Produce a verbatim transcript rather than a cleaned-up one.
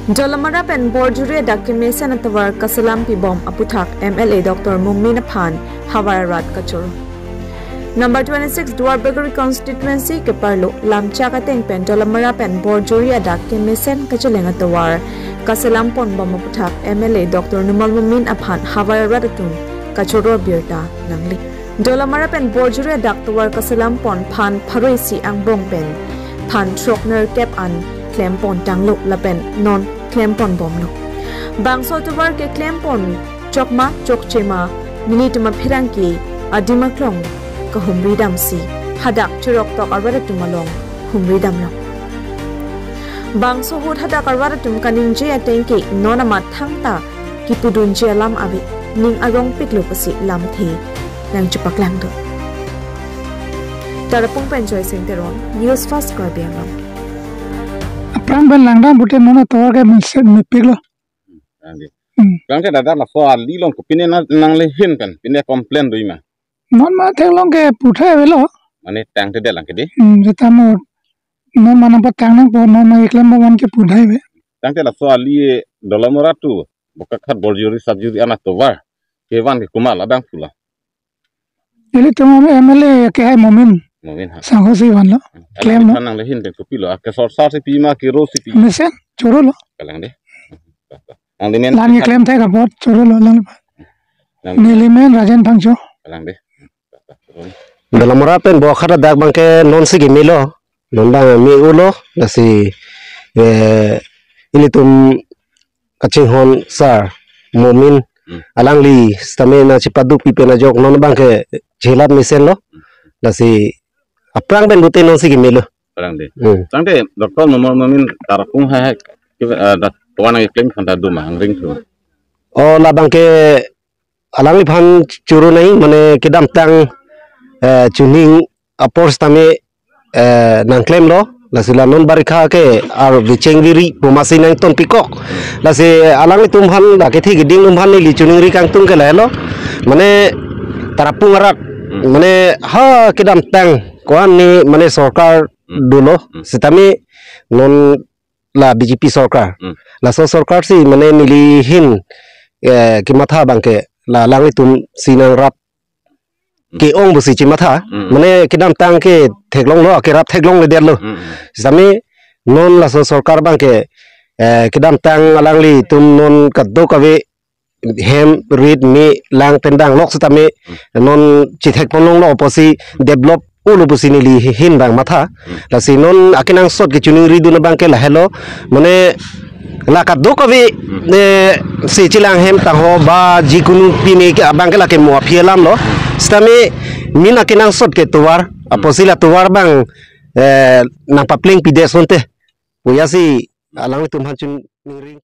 Dolamara pen Borjuri adak kemesen atovar kaselam pibom aputhak M L A Doctor Momin aphan havar arat kachoro. Number twenty-six Duarbagori constituency keparlo Lamchak ateng pen Dolamara pen Borjuri adak kemesen kacheleng atovar kaselam ponbom aputhak M L A Doctor Numal Momin aphan havar arat atum kachoro birta nangli. Dolamara pen Borjuri adak tovar kaselam pon phan pharo isi angbong pen phan throk nerkep an klem pon tanglo lapen non klem ponbomlo. Bangso tovar keklem pon chokma chokchema nelitum apherangke adim aklong kahumri damsi hadak chirok tok arat atum along humri damlo. Bangso ahut hadak arat atum kaningje ateng ke non amat thangta kipudunji alam ave, ning arongpiklo pusi lamthe nangchepaklang do. Tarapung pen Joy Singh Teron, News Fast Karbi Anglong. Aphrang pen langdam pute non atovar ke mesen mepiklo. Tangte. Hmm. Tangte dada laso ali along kopine na nangle hin pen pine complain do ma? Non ma theklong ke puthai avelo. Mane tangte det lang ke di. Hmm, jeta mo non ma nangpatang nangpo, non ma eklem bo man ke puthai ave. Tangte laso ali Dolamara to Bokakhat Borjuri Sabjuri an atovar kevan ke komat abang pulo? Ilitum M L A ke hai Momin. Momin ha. Sangho si vanlo. Klem lo. Alang than nangle hin pen kopilo. Ake sorsar si pima, kero si pi. Mesen chorolo. Kalang de. Nang di men. Lang eklem thek apot chorolo lang. Nang. Neli men Rajen Phangcho. Kalang de. Dolamara pen Bokakhat adak abang ke non si kemelo. Non abang me-olo. Lasi, eh, ilitum kachinghon sar Momin. Hmm. Alangli sitame nangchepaduk pipe ajok non abang ke chelat mesenlo. Lasi aphrang pen pute non si kemelo. Aphrang de. Hmm. Tangte Doctor Numal Momin Tarapung hai hai ke, eh, dak tovar nangklem aphan ta do ma hangring thu? Oh, labang ke alangliphan choro nai, mane kedamtang, eh, chuning apor sitame, eh, nangklemlo. Lasi la non barikha ke ar vicheng viri pu masi nangton pikok. Lasi alanglitum aphan la kethe keding atum aphan neli choningri kangtung ke lahelo. Mane Tarapung arat. Hmm. Mane ha kedamtang ko-an ni mane sorkar, hmm, dolo. Hmm. Sitame non la B J P sorkar. Hmm. Laso sorkar si mane neli hin, eh, kematha abang ke la alanglitum si nangrap, hmm, ke-ong pusi chematha. Hmm. Mane kedamtang ke theklonglo, kerap theklongledetlo. Hmm. Sitame non laso sorkar abang ke, eh, kedamtang alanglitum non kadokave hem rit me lang tendang lok sitame, hmm, non chethek ponlonglo pusi develop olo pusi neli hin abang matha. Hmm. Lasi non akenangsot ke choningri dun abang ke lahelo. Mane la kadokave, hmm, ne si chelang hem tangho ba jikunu pine ke abang ke lake mo aphi alamlo. Sitame min akenangsot ke tovar. Hmm. Apotsi la tovar abang, eh, nangpapleng pidet asonte puya si alanglitum aphan choningri.